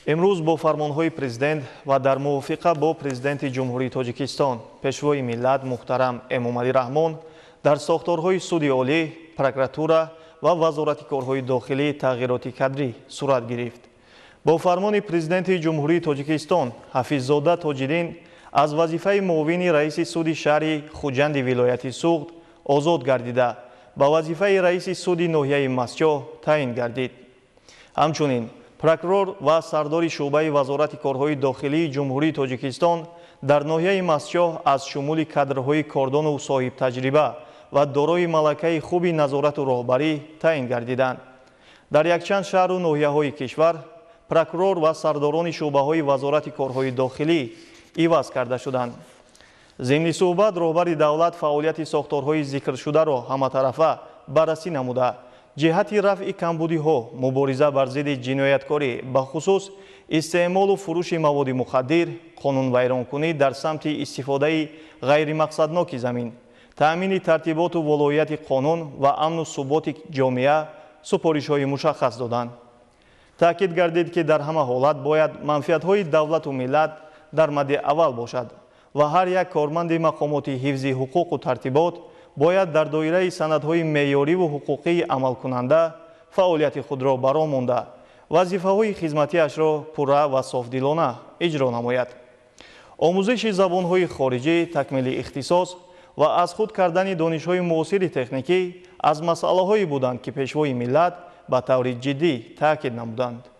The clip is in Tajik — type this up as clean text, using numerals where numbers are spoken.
Имрӯз бо фармонҳои президент ва дар мувофиқа бо Президенти Ҷумҳурии Тоҷикистон, Пешвои миллат муҳтарам Эмомалӣ Раҳмон дар сохторҳои Суди Олӣ, прокуратура ва Вазорати корҳои дохилӣ тағйироти кадрӣ сурат гирифт. Бо фармони Президенти Ҷумҳурии Тоҷикистон Ҳафиззода Тоҷиддин аз вазифаи муовини раиси суди шаҳри Хуҷанди вилояти Суғд озод гардида, ба вазифаи раиси суди ноҳияи Мастчоҳ таъин гардид. Ҳамчунин прокурор ва сардори шӯъбаи Вазорати корҳои дохилии Ҷумҳурии Тоҷикистон дар ноҳияи Мастчоҳ аз шумули кадрҳои кордону соҳибтаҷриба ва дорои малакаи хуби назорату роҳбарӣ таъин гардиданд. Дар якчанд шаҳру ноҳияҳои кишвар прокурор ва сардорони шӯъбаҳои Вазорати корҳои дохилӣ иваз карда шуданд. Зимни суҳбат роҳбари давлат фаъолияти сохторҳои зикршударо ҳаматарафа баррасӣ намуда, ҷиҳати рафъи камбудиҳо, мубориза бар зидди ҷинояткорӣ, бахусус истеъмолу фурӯши маводи мухаддир, қонунвайронкунӣ дар самти истифодаи ғайримақсадноки замин, таъмини тартиботу волоияти қонун ва амну суботи ҷомеа супоришҳои мушаххас доданд. Таъкид гардид, ки дар ҳама ҳолат бояд манфиатҳои давлату миллат дар мадди аввал бошад ва ҳар як корманди мақомоти ҳифзи ҳуқуқу тартибот бояд дар доираи санадҳои меъёриву ҳуқуқии амалкунанда фаъолияти худро баро монда, вазифаҳои хизматиашро пурра ва софдилона иҷро намояд. Омӯзиши забонҳои хориҷӣ, такмили ихтисос ва аз худ кардани донишҳои муосири техникӣ аз масъалаҳое буданд, ки Пешвои миллат ба таври ҷиддӣ таъкид намуданд.